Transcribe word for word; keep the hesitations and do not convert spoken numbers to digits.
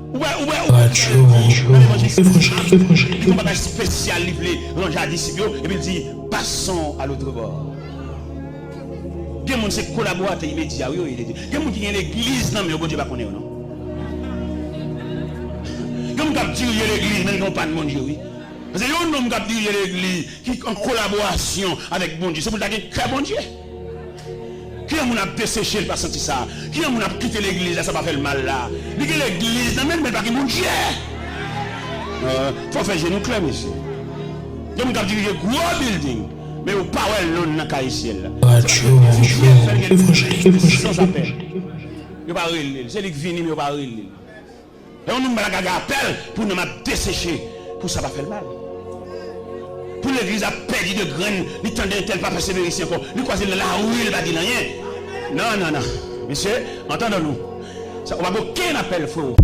Ou wè, ou wè, ou wè, radyo, radyo, evanjelik, evanjelik, evanjelik. Li gon bagay espesyal li vle ranje a disip yo, epi l di, passons à l'autre bord. Gen moun se kolaboratè imedya, wi, yo ye. Gen moun ki gen legliz nan men yo, Bondye pa konnen yo, non. Gen moun k ap dirije legliz, men li gen yon pa n Bondye, wi. Paske yon nonm k ap dirije legliz, ki an kolaborasyon avèk Bondye, se pou l ta gen kè Bondye. Kijan moun ap deseche, l pa santi sa? Kijan moun ap kite legliz la, sa pa fè l mal la? Li gen legliz nan men l, men l pa gen Bondye. Euh, fò fè je nou klè, mesye. Gen moun k ap dirije gwo bilding, men yo pa wè lòn nan kay syèl la. Radyo, radyo, evanjelik, evanjelik, evanjelik. Yo pa rele l. Se li k vini, men yo pa rele l. Lè yon nonm ba lagaga apèl pou nanm ap deseche, pou sa pa fè l mal. Pou legliz ap pèdi de grenn, li tande entèl pa pèsevere isi ankò, li kwaze l nan lari, li pa di l anyen. Non, non, non. Mesye, entendons-nous. Sa, ou pa gen okenn apèl, freo.